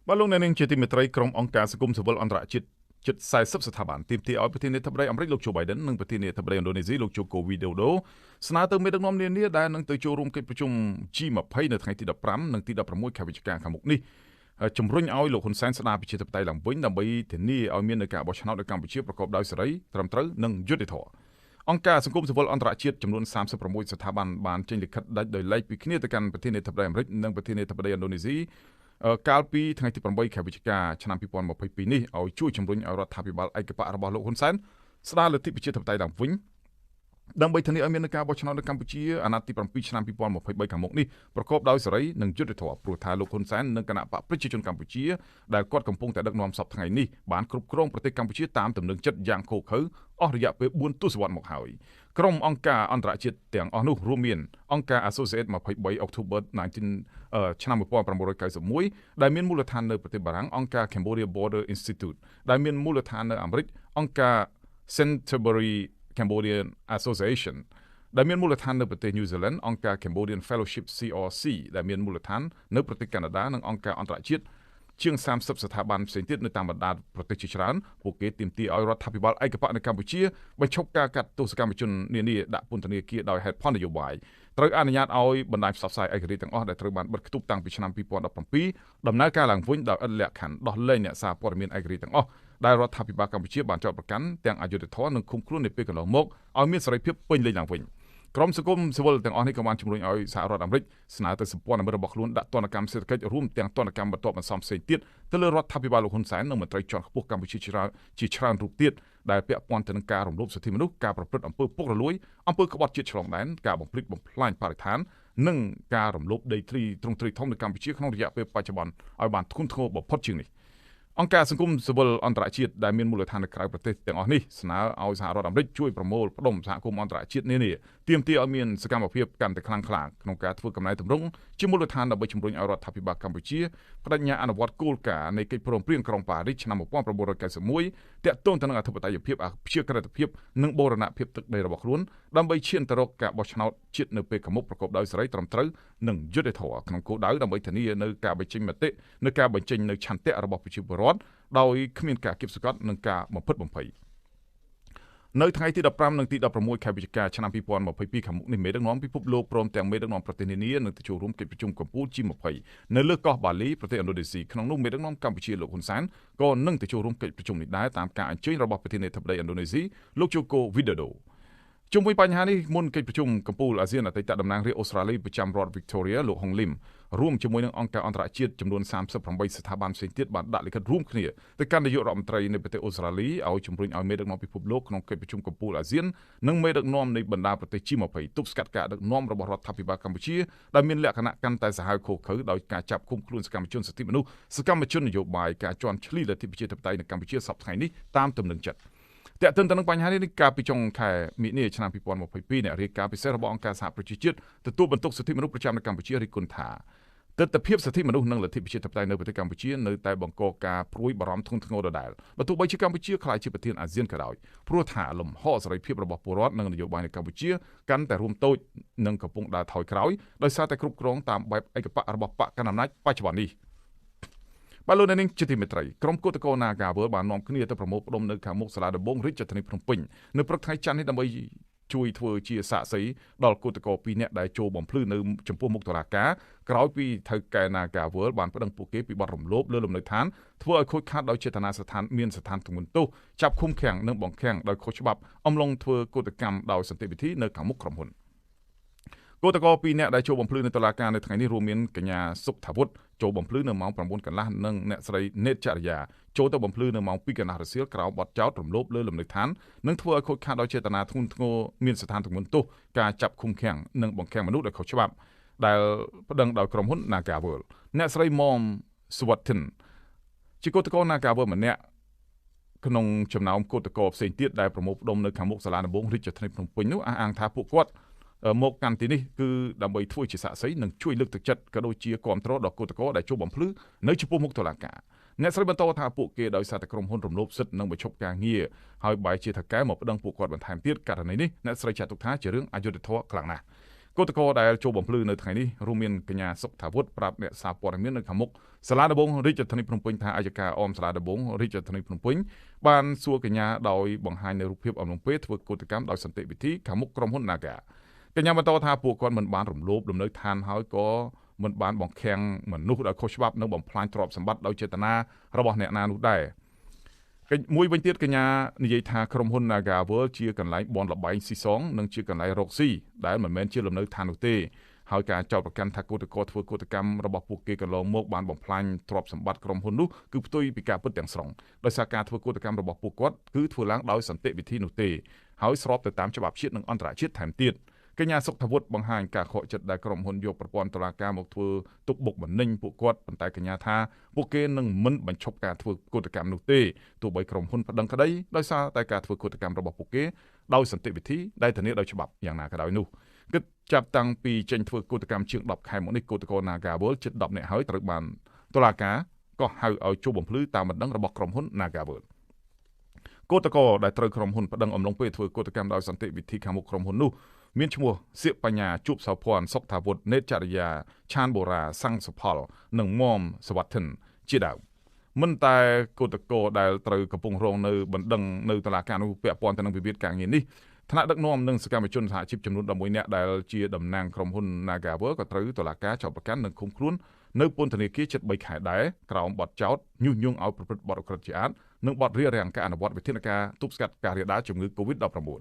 បាទលោកអ្នកនាងជាទីមេត្រីក្រុមអង្គការសង្គមស៊ីវិលអន្តរជាតិជិត40ស្ថាប័នទាមទារឲ្យប្រធានាធិបតីអាមេរិកលោក Joe Biden និងប្រធានាធិបតីឥណ្ឌូនេស៊ីលោក Joko Widodo ស្នើទៅមេដឹកនាំនានាដែលនឹងទៅចូលរួមកិច្ចប្រជុំ G20 នៅថ្ងៃទី15និងទី16ខែវិច្ឆិកាខាងមុខនេះជំរុញឲ្យលោកហ៊ុនសែនស្ដារប្រជាធិបតេយ្យឡើងវិញដើម្បីធានាឲ្យមាននូវការបោះឆ្នោតនៅកម្ពុជាប្រកបដោយសេរីត្រឹមត្រូវនិងយុត្តិធម៌អង្គការសង្គមស៊ីវិលអន្តរជាតិចំនួន36ស្ថាប័នបានចេញលិខិតដាច់ដោយឡែកពីគ្នាទៅកាន់ប្រធានាធិបតីអាមេរិកនិងប្រធានាធិបតីឥណ្ឌូនេស៊ីកាលពីថ្ងៃទី8ខែវិច្ឆិកាឆ្នាំ2022នេះឲ្យជួយជំរុញឲ្យរដ្ឋាភិបាលឯកបក្សរបស់លោកហ៊ុនសែនស្ដារលទ្ធិប្រជាធិបតេយ្យឡើងវិញដើម្បីធានាឲ្យមានការបោះឆ្នោតនៅកម្ពុជាអាណត្តិទី7ឆ្នាំ2023ខាងមុខនេះប្រកបដោយសេរីនិងយុត្តិធម៌ព្រោះថាលោកហ៊ុនសែននិងគណបក្សប្រជាជនកម្ពុជាដែលគាត់កំពុងតែដឹកនាំសព្វថ្ងៃនេះបានគ្រប់គ្រងប្រទេសកម្ពុជាតាមទំនឹងចិត្តយ៉ាងឃោរឃៅអស់រយៈពេល4ទសវត្សរ៍មកហើយក្រុមអង្គការអន្តរជាតិទាំងអស់នោះរួមមានអង្គការ Associate 23 October 19ឆ្នាំ1991ដែលមានមូលដ្ឋាននៅប្រទេសបារាំងអង្គការ Cambodia Border Institute ដែលមានមូលដ្ឋាននៅអាមេរិកអង្គការ Canterbury Cambodian Association ដែលមានមូលដ្ឋាននៅប្រទេស New Zealand អង្គការ Cambodian Fellowship CRC ដែលមានមូលដ្ឋាននៅប្រទេសកាណាដានិងអង្គការអន្តរជាតិជាង30ស្ថាប័នផ្សេងទៀតនៅតាមបណ្ដាប្រទេសជាច្រើនពួកគេទាមទារឲ្យរដ្ឋាភិបាលឯកបក្សនៅកម្ពុជាបញ្ឈប់ការកាត់ទោសកម្មជននានាដាក់ពន្ធនាគារដោយហេតុផលនយោបាយត្រូវអនុញ្ញាតឲ្យបណ្ដាញផ្សព្វផ្សាយឯករាជ្យទាំងអស់ដែលត្រូវបានបិទខ្ទប់តាំងពីឆ្នាំ2017ដំណើរការឡើងវិញដោយឥតលក្ខខណ្ឌដោះលែងអ្នកសារព័ត៌មានឯករាជ្យទាំងអស់ដែលរដ្ឋាភិបាលកម្ពុជាបានចោទប្រកាន់ទាំងអយុត្តិធម៌និងឃុំខ្លួននាពេលកន្លងមកឲ្យមានសេរីភាពពេញលេញឡើងវិញក្រុមសង្គមស៊ីវិលទាំងអស់នេះក៏បានជំរុញឲ្យសហរដ្ឋអាមេរិកស្នើទៅសម្ព័ន្ធមិត្តរបស់ខ្លួនដាក់ទណ្ឌកម្មសេដ្ឋកិច្ចរួមទាំងទណ្ឌកម្មបន្ទាប់បន្សំផ្សេងទៀតទៅលើរដ្ឋាភិបាលលោកហ៊ុនសែននិងមន្ត្រីជាន់ខ្ពស់កម្ពុជាជាច្រើនរូបទៀតដែលពាក់ព័ន្ធទៅនឹងការរំលោភសិទ្ធិមនុស្សការប្រព្រឹត្តអំពើពុករលួយអំពើក្បត់ជាតិឆ្លងដែនការបំផ្លិចបំផ្លាញបរិស្ថាននិងការរំលោភដីធ្លីទ្រង់ទ្រាយធំនៅកម្ពុជាក្នុងរយៈពេលបច្ចុប្បន្នឲ្យបានធ្ងន់ធ្ងរបំផុតជាងនេះអង្គការសង្គមស៊ីវិលអន្តរជាតិដែលមានមូលដ្ឋាននៅក្រៅប្រទេសទាំងអស់នេះស្នើឲ្យសហរដ្ឋអាមេរិកជួយប្រមូលផ្ដុំសហគមន៍អន្តរជាតិនានាទាមទារឲ្យមានសកម្មភាពកាន់តែខ្លាំងក្លាក្នុងការធ្វើកំណែទម្រង់ជាមូលដ្ឋានដើម្បីជំរុញឲ្យរដ្ឋាភិបាលកម្ពុជាប្តេជ្ញាអនុវត្តគោលការណ៍នៃកិច្ចព្រមព្រៀងក្រុងប៉ារីសឆ្នាំ1991ទាក់ទងទៅនឹងអធិបតេយ្យភាពអព្យាក្រឹតភាពនិងបូរណភាពទឹកដីរបស់ខ្លួនដើម្បីឈានទៅរកការបោះឆ្នោតជាតិនៅពេលខាងមុខប្រកបដោយសេរីត្រឹមត្រូវនិងយុត្តិធម៌ក្នុងគោលដៅដើម្បីធានានៅការបញ្ចេញមតិនៅការបញ្ចេញនៅឆន្ទៈរបស់ប្រជាពលរដ្ឋដោយគ្មានការគៀបសង្កត់និងការបំភិតបំភ័យនៅថ្ងៃទី15និងទី16ខែវិច្ឆិកាឆ្នាំ2022ខាងមុខនេះមេដឹកនាំពិភពលោកព្រមទាំងមេដឹកនាំប្រទេសនានានឹងទៅចូលរួមកិច្ចប្រជុំកំពូល G20 នៅលើកោះបាលីប្រទេសឥណ្ឌូនេស៊ីក្នុងនោះមេដឹកនាំកម្ពុជាលោកហ៊ុនសែនក៏នឹងទៅចូលរួមកិច្ចប្រជុំនេះដែរតាមការអញ្ជើញរបស់ប្រធានាធិបតីឥណ្ឌូនេស៊ីលោក Joko Widodo ជុំវិញបញ្ហានេះមុនកិច្ចប្រជុំកំពូលអាស៊ានអតីតតំណាងរាស្ត្រអូស្ត្រាលីប្រចាំរដ្ឋ Victoria លោកហុងលឹមរួមជាមួយនឹងអង្គការអន្តរជាតិចំនួន38ស្ថាប័នផ្សេងទៀតបានដាក់លិខិតរួមគ្នាទៅកាន់នាយករដ្ឋមន្ត្រីនៃប្រទេសអូស្ត្រាលីឲ្យជំរុញឲ្យមេដឹកនាំពិភពលោកក្នុងកិច្ចប្រជុំកំពូលអាស៊ាននិងមេដឹកនាំនៃបណ្ដាប្រទេស G20 ទប់ស្កាត់ការដឹកនាំរបស់រដ្ឋាភិបាលកម្ពុជាដែលមានលក្ខណៈកាន់តែសាហាវឃោរឃៅដោយការចាប់ឃុំខ្លួនសកម្មជនសិទ្ធិមនុស្សសកម្មជននយោបាយការជាន់ឈ្លីលទ្ធិប្រជាធិបតេយ្យនៅកម្ពុជាសព្វថ្ងៃនេះតាមទំនឹងចិត្តទាក់ទិនទៅនឹងបញ្ហានេះកាលពីចុងខែមីនាឆ្នាំ2022អ្នករាយការណ៍ពិសេសរបស់អង្គការសហប្រជាជាតិទទួលបន្ទុកសិទ្ធិមនុស្សប្រចាំនៅកម្ពុជារិះគន់ថាទិដ្ឋភាពសិទ្ធិមនុស្សនិងលទ្ធិប្រជាធិបតេយ្យនៅប្រទេសកម្ពុជានៅតែបង្កការព្រួយបារម្ភធ្ងន់ធ្ងរដដែលបើទោះបីជាកម្ពុជាក្លាយជាប្រធានអាស៊ានក៏ដោយព្រោះថាលំហសេរីភាពរបស់ពលរដ្ឋនិងនយោបាយនៅកម្ពុជាកាន់តែរួមតូចនិងកំពុងដើរថយក្រោយដោយសារតែគ្រប់គ្រងតាមបែបឯកបក្សរបស់បក្សកណ្ដាលអំណាចបច្ចុប្បន្ននេះបាទលោកអ្នកនាងជាទីមេត្រីក្រុមគឧតកោ Nagaworld បាននាំគ្នាទៅប្រមូលផ្ដុំនៅខាងមុខសាលាដំបងរាជធានីភ្នំពេញនៅព្រឹកថ្ងៃច័ន្ទនេះដើម្បីជួយធ្វើជាសាក្សីដល់គឧតកោ2នាក់ដែលចូលបំភ្លឺនៅចំពោះមុខតុលាការក្រោយពីថៅកែ Nagaworld បានប្តឹងពួកគេពីបទរំលោភលើលំនៅឋានធ្វើឲ្យខូចខាតដោយចេតនាស្ថានមានស្ថានទម្ងន់ទោសចាប់ឃុំឃាំងនិងបង្ខាំងដោយខុសច្បាប់អំឡុងធ្វើកូដកម្មដោយសន្តិវិធីនៅខាងមុខក្រុមហ៊ុនគឧតកោ2នាក់ដែលចូលបំភ្លឺនៅតុលាការនៅថ្ងៃនេះរួមមានកញ្ញាសុខថាវុធចូលបំភ្លឺនៅម៉ោង9កន្លះនិងអ្នកស្រីនេតចរិយាចូលទៅបំភ្លឺនៅម៉ោង2កន្លះរសៀលក្រោមបទចោទរំលោភលើលំនៅឋាននិងធ្វើឲ្យខូចខាតដោយចេតនាធ្ងន់ធ្ងរមានស្ថានទម្ងន់ទោសការចាប់ឃុំឃាំងនិងបង្ខាំងមនុស្សដោយខុសច្បាប់ដែលប្តឹងដោយក្រុមហ៊ុន Nagaworld អ្នកស្រីមុំសុវត្ថិនជាគឧតកោ Nagaworld ម្នាក់ក្នុងចំណោមគឧតកោផ្សេងទៀតដែលប្រមូលផ្ដុំនៅខាងមុខសាលាដំបងរាជធានីភ្នំពេញនោះអះអាងថាពួកគាត់មកកាន់ទីនេះគឺដើម្បីធ្វើជាសាក្សីនិងជួយលើកទឹកចិត្តក៏ដូចជាគាំទ្រដល់គឧតកោដែលចូលបំភ្លឺនៅចំពោះមុខតុលាការអ្នកស្រីបន្តថាពួកគេដោយសារតែក្រុមហ៊ុនរំលោភសិទ្ធិនិងបញ្ឈប់ការងារហើយបែរជាថៅកែមកប្តឹងពួកគាត់បន្ថែមទៀតករណីនេះអ្នកស្រីចាត់ទុកថាជារឿងអយុត្តិធម៌ខ្លាំងណាស់ គឧតកោដែលចូលបំភ្លឺនៅថ្ងៃនេះរួមមានកញ្ញាសុកថាវុធប្រាប់អ្នកសារព័ត៌មាននៅខាងមុខសាលាដំបងរាជធានីភ្នំពេញថាអយ្យការអមសាលាដំបងរាជធានីភ្នំពេញបានសួរកញ្ញាដោយបង្ហាញនៅរូបភាពអំឡុងពេលធ្វើកូដកម្មដោយសន្តិវិធីខាងមុខក្រុមហ៊ុន Naga កញ្ញាបន្តថាពួកគាត់មិនបានរំលោភលំនៅឋានហើយក៏មិនបានបង្ខាំងមនុស្សដោយខុសច្បាប់និងបំផ្លាញទ្រព្យសម្បត្តិដោយចេតនារបស់អ្នកណានោះដែរមួយវិញទៀតកញ្ញានិយាយថាក្រុមហ៊ុន Naga World ជាកន្លែងបនលបែងស៊ីសងនិងជាកន្លែងរកស៊ីដែលមិនមែនជាលំនៅឋាននោះទេហើយការចោទប្រកាន់ថាគឧតកោធ្វើកូដកម្មរបស់ពួកគេកន្លងមកបានបំផ្លាញទ្រព្យសម្បត្តិក្រុមហ៊ុននោះគឺផ្ទុយពីការពិតទាំងស្រុងដោយសារការធ្វើកូដកម្មរបស់ពួកគាត់គឺធ្វើឡើងដោយសន្តិវិធីនោះទេហើយស្របទៅតាមច្បាប់ជាតិនិងអន្តរជាតិថែមទៀតកញ្ញាសុកថាវុធបង្ហាញការខកចិត្តដែលក្រុមហ៊ុនយកប្រព័ន្ធតុលាការមកធ្វើទុកបុកម្នេញពួកគាត់ប៉ុន្តែកញ្ញាថាពួកគេនឹងមិនបញ្ឈប់ការធ្វើកូដកម្មនោះទេទោះបីក្រុមហ៊ុនប្តឹងក្តីដោយសារតែការធ្វើកូដកម្មរបស់ពួកគេដោយសន្តិវិធីដែលធានាដោយច្បាប់យ៉ាងណាក៏ដោយនោះគិតចាប់តាំងពីចេញធ្វើកូដកម្មជាង10ខែមកនេះកូដករ Naga World ជិត10នាក់ហើយត្រូវបានតុលាការក៏ហៅឲ្យជួបបំភ្លឺតាមបណ្ដឹងរបស់ក្រុមហ៊ុន Naga World កូដករដែលត្រូវក្រុមហ៊ុនប្តឹងអំឡុងពេលធ្វើកូដកម្មដោយសន្តិវិធីខាងមុខក្រុមហ៊ុននោះមានឈ្មោះសៀកបញ្ញាជួបសោភ័ណ្ឌសុកថាវុធនេតចរិយាឆានបូរ៉ាសាំងសុផលនិងមុំសវត្ថិនជាដើមមិនតែកូដករដែលត្រូវកំពុងរងនៅបណ្ដឹងនៅតុលាការនោះពាក់ព័ន្ធទៅនឹងវិវាទការងារនេះថ្នាក់ដឹកនាំនិងសកម្មជនសហជីពចំនួន11នាក់ដែលជាតំណាងក្រុមហ៊ុន Naga World ក៏ត្រូវតុលាការចោទប្រកាន់និងឃុំខ្លួននៅពន្ធនាគារជិត3ខែដែរក្រោមបទចោទញុះញង់ឲ្យប្រព្រឹត្តបទឧក្រិដ្ឋជាអាទិ៍និងបទរារាំងការអនុវត្តវិធានការទប់ស្កាត់ការរាលដាលជំងឺ Covid-19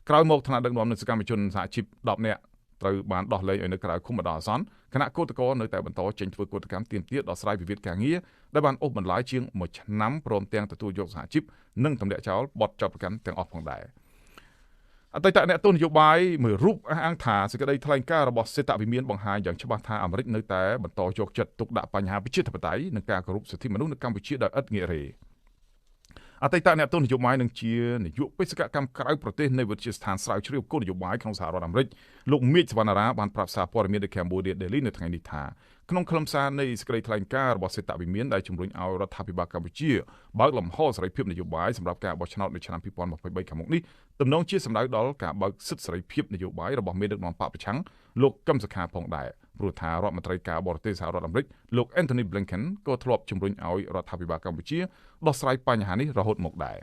ក្រោយមកថ្នាក់ដឹកនាំនិងសកម្មជនសហជីព10នាក់ត្រូវបានដោះលែងឲ្យនៅក្រៅឃុំបណ្ដោះអាសន្នខណៈកូដករនៅតែបន្តចេញធ្វើកូដកម្មទាមទារដោះស្រាយវិវាទការងារដែលបានអូសបន្លាយជាង1ឆ្នាំព្រមទាំងទទួលយកសហជីពនិងទម្លាក់ចោលបទចោទប្រកាន់ទាំងអស់ផងដែរអតីតអ្នកទស្សនយោបាយមួយរូបអះអាងថាសេចក្តីថ្លែងការណ៍របស់សេតវិមានបង្ហាញយ៉ាងច្បាស់ថាអាមេរិកនៅតែបន្តយកចិត្តទុកដាក់បញ្ហាប្រជាធិបតេយ្យនិងការគោរពសិទ្ធិមនុស្សនៅកម្ពុជាដោយឥតងាករេអតីតអ្នកទស្សនយោបាយនិងជានាយកបេសកកម្មក្រៅប្រទេសនៃវិទ្យាស្ថានស្រាវជ្រាវគោលនយោបាយក្នុងសហរដ្ឋអាមេរិកលោកមៀចសវណ្ណារាបានប្រាប់សារព័ត៌មាន The Cambodia Daily នៅថ្ងៃនេះថាក្នុងខ្លឹមសារនៃសេចក្តីថ្លែងការណ៍របស់សេតវិមានដែលជំរុញឲ្យរដ្ឋាភិបាលកម្ពុជាបើកលំហសេរីភាពនយោបាយសម្រាប់ការបោះឆ្នោតនៅឆ្នាំ2023ខាងមុខនេះទំនងជាសម្ដៅដល់ការបើកសិទ្ធិសេរីភាពនយោបាយរបស់មេដឹកនាំបក្សប្រឆាំងលោកកឹមសុខាផងដែរព្រោះថារដ្ឋមន្ត្រីការបរទេសសហរដ្ឋអាមេរិកលោក Anthony Blinken ក៏ធ្លាប់ជំរុញឲ្យរដ្ឋាភិបាលកម្ពុជាដោះស្រាយបញ្ហានេះរហូតមកដែរ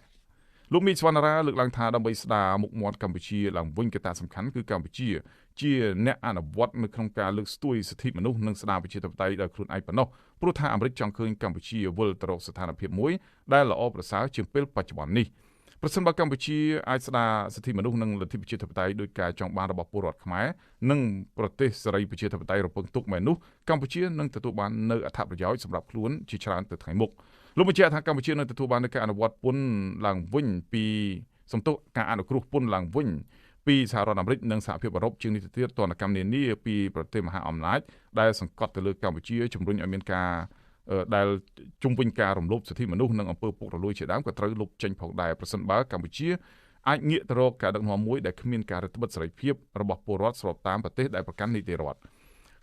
លោកមីសវណ្ណារាលើកឡើងថាដើម្បីស្ដារមុខមាត់កម្ពុជាឡើងវិញកត្តាសំខាន់គឺកម្ពុជាជាអ្នកអនុវត្តនៅក្នុងការលើកស្ទួយសិទ្ធិមនុស្សនិងស្ដារប្រជាធិបតេយ្យដោយខ្លួនឯងប៉ុណ្ណោះព្រោះថាអាមេរិកចង់ឃើញកម្ពុជាវិលទៅរកស្ថានភាពមួយដែលល្អប្រសើរជាងពេលបច្ចុប្បន្ននេះប្រសិនបើកម្ពុជាអាចស្ដារសិទ្ធិមនុស្សនិងលទ្ធិប្រជាធិបតេយ្យដោយការចង់បានរបស់ពលរដ្ឋខ្មែរនិងប្រទេសសេរីប្រជាធិបតេយ្យរំពឹងទុកមែននោះកម្ពុជានឹងទទួលបាននូវអត្ថប្រយោជន៍សម្រាប់ខ្លួនជាច្រើនទៅថ្ងៃមុខលោកបញ្ជាក់ថាកម្ពុជានឹងទទួលបាននូវការអនុវត្តពន្ធឡើងវិញពីសំទោសការអនុគ្រោះពន្ធឡើងវិញពីសហរដ្ឋអាមេរិកនិងសហភាពអឺរ៉ុបជាងនេះទៅទៀតទណ្ឌកម្មនានាពីប្រទេសមហាអំណាចដែលសង្កត់ទៅលើកម្ពុជាជំរុញឲ្យមានការដែលជំវិញការរំលោភសិទ្ធិមនុស្សនិងអំពើពុករលួយជាដើមក៏ត្រូវលុបចេញផងដែរប្រសិនបើកម្ពុជាអាចងាកទៅរកការដឹកនាំមួយដែលគ្មានការរឹតបន្តឹងសេរីភាពរបស់ពលរដ្ឋស្របតាមប្រទេសដែលប្រកាន់នីតិរដ្ឋ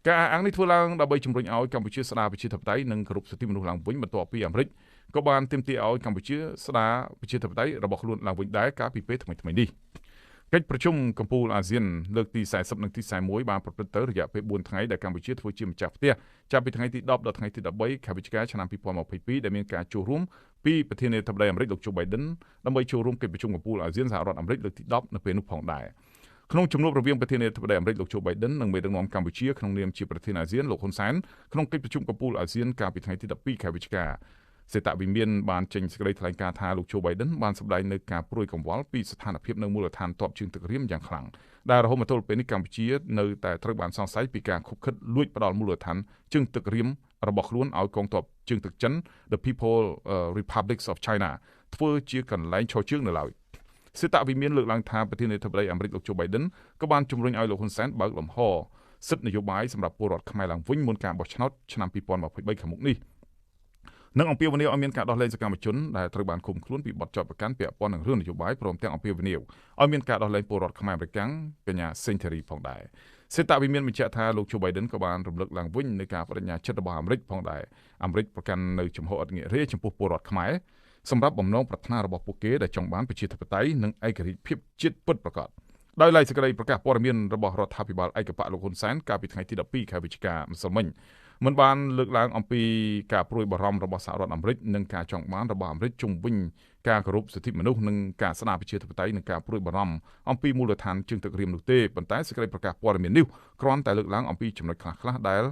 ការអះអាងនេះធ្វើឡើងដើម្បីជំរុញឲ្យកម្ពុជាស្ដារប្រជាធិបតេយ្យនិងគោរពសិទ្ធិមនុស្សឡើងវិញបន្ទាប់ពីអាមេរិកក៏បានទាមទារឲ្យកម្ពុជាស្ដារប្រជាធិបតេយ្យរបស់ខ្លួនឡើងវិញដែរកាលពីពេលថ្មីៗនេះកិច្ចប្រជុំកំពូលអាស៊ានលើកទី40និងទី41បានប្រព្រឹត្តទៅរយៈពេល4ថ្ងៃដែលកម្ពុជាធ្វើជាម្ចាស់ផ្ទះចាប់ពីថ្ងៃទី10ដល់ថ្ងៃទី13ខែវិច្ឆិកាឆ្នាំ2022ដែលមានការចូលរួមពីប្រធានាធិបតីអាមេរិកលោក Joe Biden ដើម្បីចូលរួមកិច្ចប្រជុំកំពូលអាស៊ានសហរដ្ឋអាមេរិកលើកទី10នៅពេលនោះផងដែរក្នុងជំនួបរវាងប្រធានាធិបតីអាមេរិកលោក Joe Biden និងមេដឹកនាំកម្ពុជាក្នុងនាមជាប្រធានអាស៊ានលោកហ៊ុនសែនក្នុងកិច្ចប្រជុំកំពូលអាស៊ានកាលពីថ្ងៃទី12ខែវិច្ឆិកាសេតវិមានបានចេញសេចក្តីថ្លែងការណ៍ថាលោក Joe Biden បានសម្ដែងនូវការព្រួយកង្វល់ពីស្ថានភាពនៅមូលដ្ឋានទ័ពជើងទឹករាមយ៉ាងខ្លាំងដែលរហូតមកទល់ពេលនេះកម្ពុជានៅតែត្រូវបានសង្ស័យពីការខុបខិតលួចផ្ដល់មូលដ្ឋានជើងទឹករាមរបស់ខ្លួនឲ្យកងទ័ពជើងទឹកចិន The People Republic of China ធ្វើជាកន្លែងឈរជើងនៅឡើយសេតវិមានលើកឡើងថាប្រធានាធិបតីអាមេរិកលោក Joe Biden ក៏បានជំរុញឲ្យលោកហ៊ុនសែនបើកលំហសិទ្ធិនយោបាយសម្រាប់ពលរដ្ឋខ្មែរឡើងវិញមុនការបោះឆ្នោតឆ្នាំ2023ខាងមុខនេះនិងអំពាវនាវឲ្យមានការដោះលែងសកម្មជនដែលត្រូវបានឃុំខ្លួនពីបទចោទប្រកាន់ពាក់ព័ន្ធនឹងរឿងនយោបាយព្រមទាំងអំពាវនាវឲ្យមានការដោះលែងពលរដ្ឋខ្មែរអាមេរិកកញ្ញាសេងធីរីផងដែរសេតវិមានបញ្ជាក់ថាលោក Joe Biden ក៏បានរំលឹកឡើងវិញនៃការបដិញ្ញាចិត្តរបស់អាមេរិកផងដែរអាមេរិកប្រកាន់នៅជំហរឥតងាករេចំពោះពលរដ្ឋខ្មែរសម្រាប់បំណងប្រាថ្នារបស់ពួកគេដែលចង់បានប្រជាធិបតេយ្យនិងឯករាជ្យភាពជាតិពិតប្រាកដ ដោយឡែកសេចក្តីប្រកាសព័ត៌មានរបស់រដ្ឋាភិបាលឯកបក្សលោកហ៊ុនសែនកាលពីថ្ងៃទី12ខែវិច្ឆិកាម្សិលមិញមិនបានលើកឡើងអំពីការព្រួយបារម្ភរបស់សហរដ្ឋអាមេរិកនិងការចង់បានរបស់អាមេរិកជុំវិញការគោរពសិទ្ធិមនុស្សនិងការស្ដារប្រជាធិបតេយ្យនិងការព្រួយបារម្ភអំពីមូលដ្ឋានជើងទឹករាមនោះទេប៉ុន្តែសេចក្តីប្រកាសព័ត៌មាននេះគ្រាន់តែលើកឡើងអំពីចំណុចខ្លះៗដែល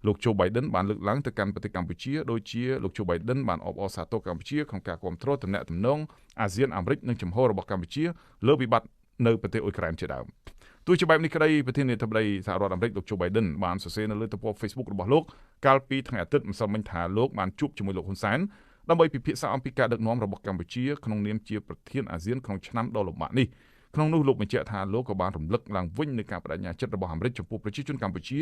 លោកโจ Biden បានលើកឡើងទៅកាន់ប្រទេសកម្ពុជាដូចជាលោកโจ Biden បានអបអរសាទរកម្ពុជាក្នុងការគាំទ្រទំនាក់ទំនងអាស៊ានអាមេរិកនិងជំហររបស់កម្ពុជាលើវិបត្តិនៅប្រទេសអ៊ុយក្រែនជាដើមទោះជាបែបនេះក្តីប្រធានាធិបតីសហរដ្ឋអាមេរិកលោកโจ Biden បានសរសេរនៅលើទំព័រ Facebook របស់លោកកាលពីថ្ងៃអាទិត្យម្សិលមិញថាលោកបានជួបជាមួយលោកហ៊ុនសែនដើម្បីពិភាក្សាអំពីការដឹកនាំរបស់កម្ពុជាក្នុងនាមជាប្រធានអាស៊ានក្នុងឆ្នាំដ៏លំបាកនេះក្នុងនោះលោកបញ្ជាក់ថាលោកក៏បានរំលឹកឡើងវិញនូវការបដិញ្ញាចិត្តរបស់អាមេរិកចំពោះប្រជាជនកម្ពុជា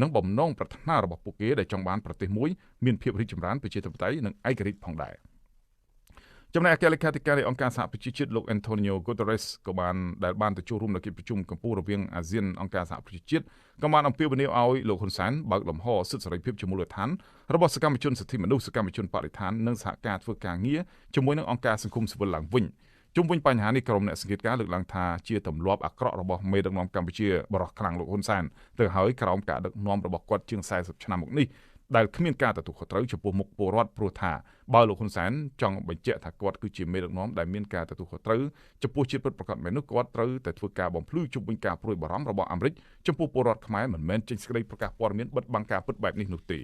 និងបំណងប្រាថ្នារបស់ពួកគេដែលចង់បានប្រទេសមួយមានភាពរីកចម្រើនប្រជាធិបតេយ្យនិងឯករាជ្យផងដែរចំណែកអគ្គលេខាធិការនៃអង្គការសហប្រជាជាតិលោក Antonio Guterres ក៏បានដែលបានទៅចូលរួមនៅកិច្ចប្រជុំកំពូលរវាងអាស៊ានអង្គការសហប្រជាជាតិក៏បានអំពាវនាវឲ្យលោកហ៊ុនសែនបើកលំហសិទ្ធិសេរីភាពជាមូលដ្ឋានរបស់សកម្មជនសិទ្ធិមនុស្សសកម្មជនបរិស្ថាននិងសហការធ្វើការងារជាមួយនឹងអង្គការសង្គមស៊ីវិលឡើងវិញជុំវិញបញ្ហានេះក្រុមអ្នកសង្កេតការណ៍លើកឡើងថាជាទម្លាប់អាក្រក់របស់មេដឹកនាំកម្ពុជាបរិះខ្លាំងលោកហ៊ុនសែនទៅហើយក្រោមការដឹកនាំរបស់គាត់ជាង40ឆ្នាំមកនេះដែលគ្មានការទទួលខុសត្រូវចំពោះមុខពលរដ្ឋព្រោះថាបើលោកហ៊ុនសែនចង់បញ្ជាក់ថាគាត់គឺជាមេដឹកនាំដែលមានការទទួលខុសត្រូវចំពោះជាតិពិតប្រាកដមែននោះគាត់ត្រូវតែធ្វើការបំភ្លឺជុំវិញការព្រួយបារម្ភរបស់អាមេរិកចំពោះពលរដ្ឋខ្មែរមិនមែនចេញសេចក្តីប្រកាសព័ត៌មានបិទបាំងការពិតបែបនេះនោះទេ។